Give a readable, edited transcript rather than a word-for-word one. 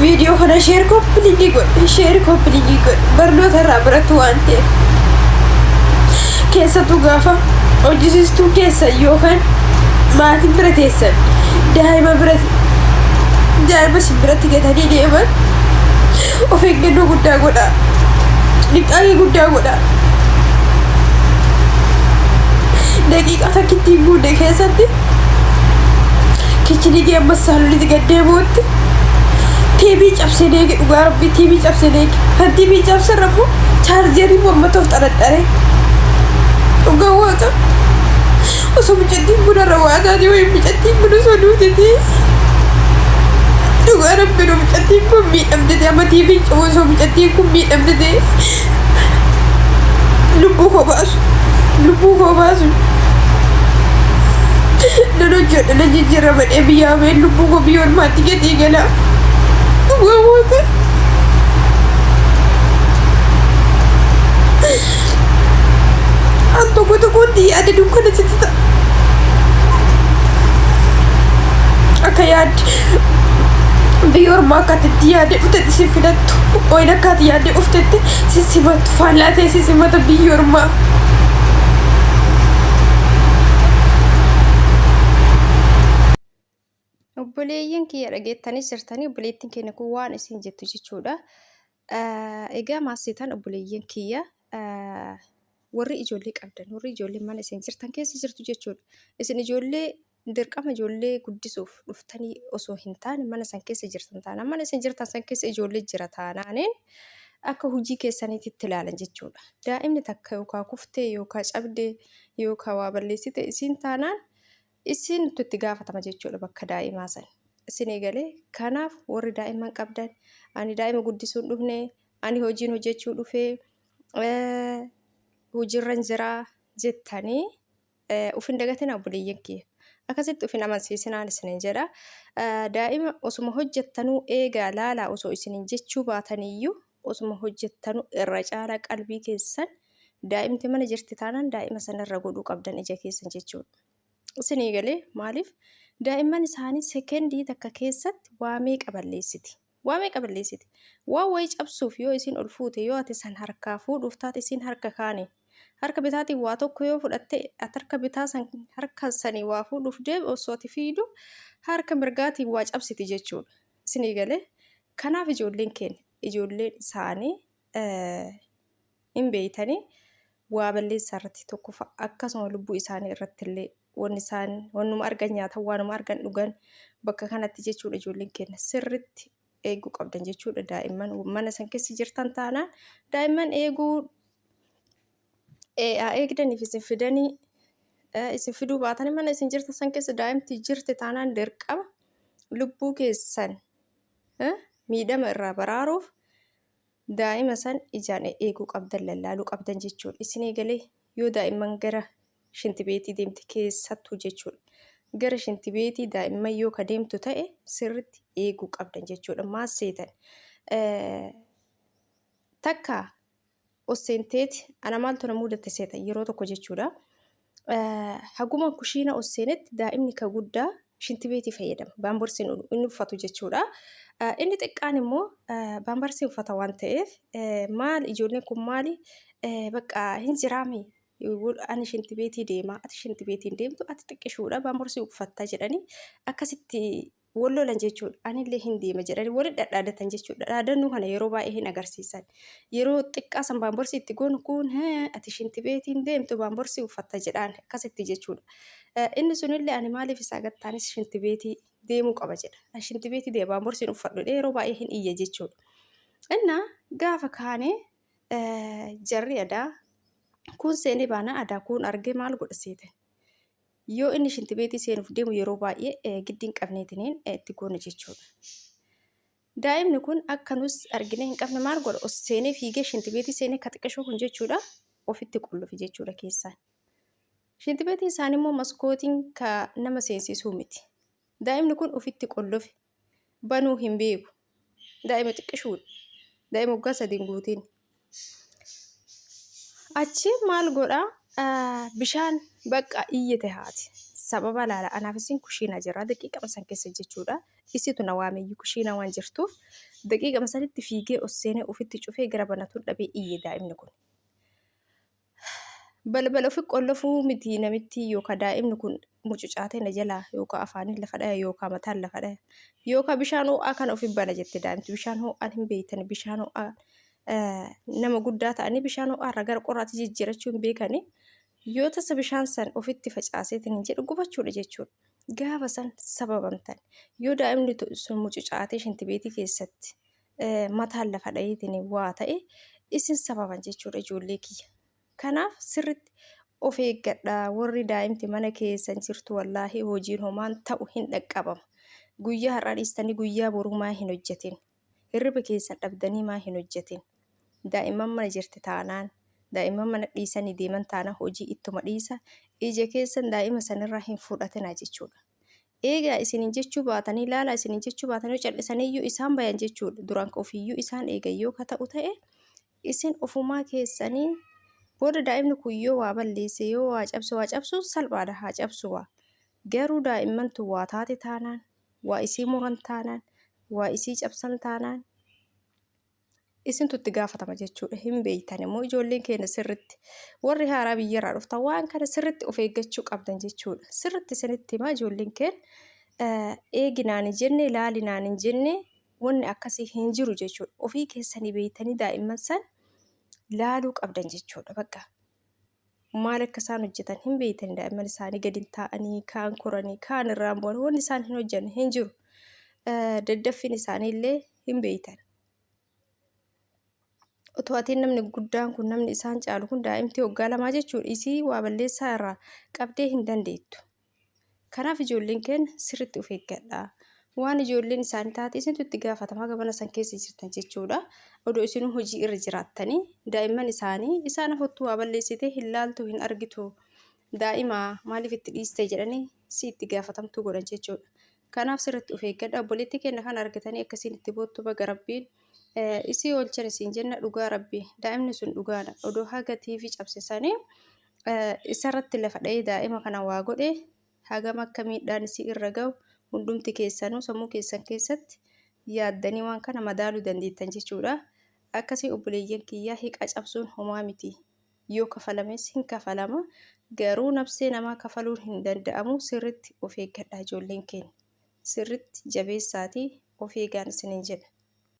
Viidiyoo kana sheer koppiliingii godhi, sheer koppiliingii godhi. Barnoota irraa barattu waan ta'eef. Keessattuu gaafa hojjisiistuu keessan yookaan maatiin bira teessan daa'ima bira daa'ima isin biratti gatanii deeman of eeggannoo guddaa godhaa. Dhiqaaqii guddaa godhaa. Daqiiqaa takkitti hin guunne keessatti kichinii kee ammas saalonitti gad deebi'utti TV cabsee deege dhugaa rabbii TV cabsee deege kan TV cabserra immoo chaarjerii mormatti of xaraxxaree dhugaa waaqa osoo mucattiin kun irra waa taate wayii mucattiin kun osoo duutete dhugaa rabbii osoo mucattiin kun miidhamtete amma TV cabu osoo mucattiin kun miidhamtete lubbuu koo baasu lubbuu koo baasu nan hojjedha nan jijjiirama dhee biyyaa ba'ee lubbuu koo biyya ormaatti gatii gala dhugaa waaqa. An tokko tokkotti yaada dukkana sitti ta'a. Akka yaadde biyya ormaa akka ati itti yaadde dhuftetti si filattu wayin akka ati yaadde dhuftetti si simattu faallaa ta'e si simata biyyi ormaa. Obboleeyyan kiyya dhageettanii jirtanii obboleettiin keenya kun waan isin jettu jechuudha. Egaa maal seetan obboleeyyan kiyya warri ijoollee qabdan warri ijoollee mana isin jirtan keessa jirtu jechuudha. Isin ijoollee dirqama ijoollee guddisuuf dhuftanii osoo hin taane mana san keessa jirtan taanaan mana isin jirtan san keessa ijoollee jira taanaaniin akka hojii keessaniititti ilaalan jechuudha. Daa'imni takka yookaan kuftee yookaan cabdee yookaan waa balleessite isiin taanaan isintu itti gaafatama jechuudha bakka daa'imaa san. Isin eegalee kanaaf warri daa'imman qabdan ani daa'ima guddisuun dhufne ani hojiin hojjechuu dhufee hojiirran jiraa jettanii uf hin dagatinaa obboleeyyan kiyya. Akkasitti uf hin amansiisinaan isinin jedha. Daa'ima osuma hojjettanuu eegaa laalaa osoo isinin jechuu baataniyyuu osuma hojjettanuu irra caalaa qalbii keessan daa'imti mana jirti taanaan daa'ima sanarra godhuu qabdan ija keessan jechuudha. Isinii galee maaliif daa'imman isaanii sekendii takka keessatti waa meeqa balleessiti. Waa meeqa balleessiti. Waan wayii cabsuuf yoo isiin ol fuute yoo ati san harkaa fuudhuuf taate isiin harka kaani. Harka bitaatiin waa tokko yoo fudhatte ati harka bitaa san harka sanii waa fuudhuuf deemu osoo ati fiidu harka mirgaatiin waa cabsiti jechuudha. Isinii galee kanaaf ijoolleen keenya ijoolleen isaanii hin beeytanii waa balleessaa irratti tokkoffaa akkasuma lubbuu isaanii irratti illee wanni isaan wannuma argan nyaatan waanuma argan dhugan bakka kanatti jechuudha ijoolleen keenya sirritti eeguu qabdan jechuudha daa'imman mana san keessa jirtan taanaan daa'imman eeguu haa eegdaniif isin fidanii isin fiduu baatanii mana isin jirtan san keessa daa'imti jirti taanaan dirqama lubbuu keessan miidhama irraa baraaruuf daa'ima san ijaan eeguu qabdan lallaaluu qabdan jechuudha. Isinii galee yoo daa'imman gara shintibeetii deemte keessattuu jechuudha. Gara shintibeetii daa'imman yoo ka deemtu ta'e sirritti eeguu qabdan jechuudha. Maal seetan? Takka osseenteeti ana maaltu na mudate seeta yeroo tokko jechuudha. Haguma kushiina osseenetti daa'imni ka guddaa shintibeetii fayyadama. Baambarsiin inni uffatu jechuudha. Inni xiqqaan immoo baambarsii uffata waan ta'eef maal ijoolleen kun maali bakka hin jiraami ani shintibeetii deema ati shintibeetii hin deemtu ati xiqqishuudha baambarsii uffatta jedhanii akkasitti wal lolan jechuudha. Anillee hin deema jedhanii walitti dhadhaadatan jechuudha. Dhaadannoo kana yeroo baay'ee hin agarsiisan. Yeroo xiqqaa san baamborsii itti goonu kun ati shintibeetiin deemtu baamborsii uffatta jedhaan akkasitti jechuudha. Inni sunillee ani maaliif isaa gattaanis shintibeetii deemuu qaba jedha. Ani shintibeetii deema baamborsiin uffadhu jedhee yeroo baay'ee hin iyya jechuudha. Innaa gaafa kaanee jarri adaa kun seenee baanaa adaa kun argee maal godha seete. Yoo inni shintibeetii seenuuf deemu yeroo baay'ee giddi hin qabneetiniin itti goona jechuudha. Daa'imni kun akka nus arginee hin qabne maal godha? Os seenee fiigee shintibeetii seenee ka xiqqashoo kun jechuudha ofitti qullufi jechuudha keessaan. Shintibeetiin isaanii immoo maskootiin ka nama seensisuu miti. Daa'imni kun ofitti qullufe banuu hin beeku. Daa'ima xiqqishuudha. Daa'ima waggaa 3 hin guutiin. Achi maal godha bishaan bakka iyyite haati. Sababa laala anaaf isin kushiinaa jirra daqiiqama san keessa jechuudha. Isitu na waameyyuu kushiinaa waan jirtuuf Daqiiqama sanitti fiigee ol seenee ofitti cufee gara banatuun dhabee iyye daa'imni kun. Balbala ofi qollofuu miti namitti yookaan daa'imni kun mucucaatee na jalaa yookaan afaaniin lafa dhaya yookaan mataan lafa dhaya yookaan bishaan ho'aa kana ofi bana jette daa'imti. Bishaan ho'aan hin beeytani bishaan ho'aa nama guddaa ta'anii bishaan ho'aa irraa gara qorraatti jijjiirachuu hin beekani. Yoo tasa bishaan san ofitti facaaseetiin hin jedhu gubachuudha jechuudha. Gaafa san sababamtan. Yoo daa'imni sun mucucaatee shintibeetii keessatti mataan lafa dhayeetiin waa ta'e isin sababan jechuudha ijoollee kiyya. Kanaaf sirritti of eeggadha. Warri daa'imti mana keessan jirtu wallaahi hojiin homaan ta'u hin dhaqqabama. Guyyaa har'aa dhiistanii guyyaa boruu maa hin hojjetin? Hirriba keessan dhabdanii maa hin hojjetin? Daa'imman mana jirti taanaan, daa'imman mana dhiisanii deeman taanaan hojii ittuma dhiisa. Ija keessan daa'ima sanirraa hin fudhatinaa jechuudha. Eegaa isiniin jechuu baatanii laalaa isiniin jechuu baatanii cal'isaniiyyuu isaan bayan jechuudha. Duraan ka ofiiyyuu isaan eegan yoo ka ta'u ta'e isin ofumaa keessanii booda daa'imni kun yoo waa balleesse yoo waa cabse waa cabsuun salphaadha haa cabsu waa. Garuu daa'immantu waa taate taanaan waa isii muran taanaan waa isii cabsan taanaan isintu itti gaafatama jechuudha. Hin beektan immoo ijoolleen keenya sirritti warri haaraa biyyarraa dhuftan waan kana sirritti of eeggachuu qabdan jechuudha. Sirritti isinitti himaa ijoolleen keenya eeginaan hin jenne ilaalinaan hin jenne wanni akkasii hin jiru jechuudha. Ofii keessanii beektanii daa'imman san laaluu qabdan jechuudha. Bakka maal akka isaan hojjetan hin beektanii daa'imman isaanii gadi taa'anii kaan koranii kaan irraan bu'an wanni isaan hin hojjenne hin jiru. Daddaffiin isaanii illee hin beektan. Otoo atiin namni guddaan kun namni isaan caalu kun daa'imtii waggaa lamaa jechuudha isii waa balleessaa irraa qabdee hin dandeettu. Kanaaf ijoolleen keenya sirriitti of eeggadhaa. Waan ijoolleen isaanii taate isintu itti gaafatama haga mana san keessa jirtan jechuudha. Odoo isinuu hojii irra jiraattanii daa'imman isaanii isaan afottuu waa balleessitee hin laaltu hin argitu. Daa'ima maaliif itti dhiiste jedhanii si itti gaafatamtuu godhan jechuudha. Kanaaf sirriitti of eeggadha. Obboleettii keenya kana argitanii akkasiin itti boottu baga rabbiin isii oolchan isiin jenna dhugaa rabbi daa'imni sun dhugaadha. Odoo haga TV cabse sanii isarratti lafa dha'ee daa'ima kana waa godhe hagam akka miidhaan isii irra ga'u hundumti keessanuu sammuu keessan keessatti yaaddanii waan kana madaaluu dandeettan jechuudha. Akkasii obboleeyyan kiyyaa hiqa cabsuun homaa miti. Yoo kafalames hin kafalama. Garuu nabsee namaa kafaluun hin danda'amu. Sirritti of eeggadhaa ijoolleen keenya. Sirritti jabeessaatii of eegaan isiniin jedha.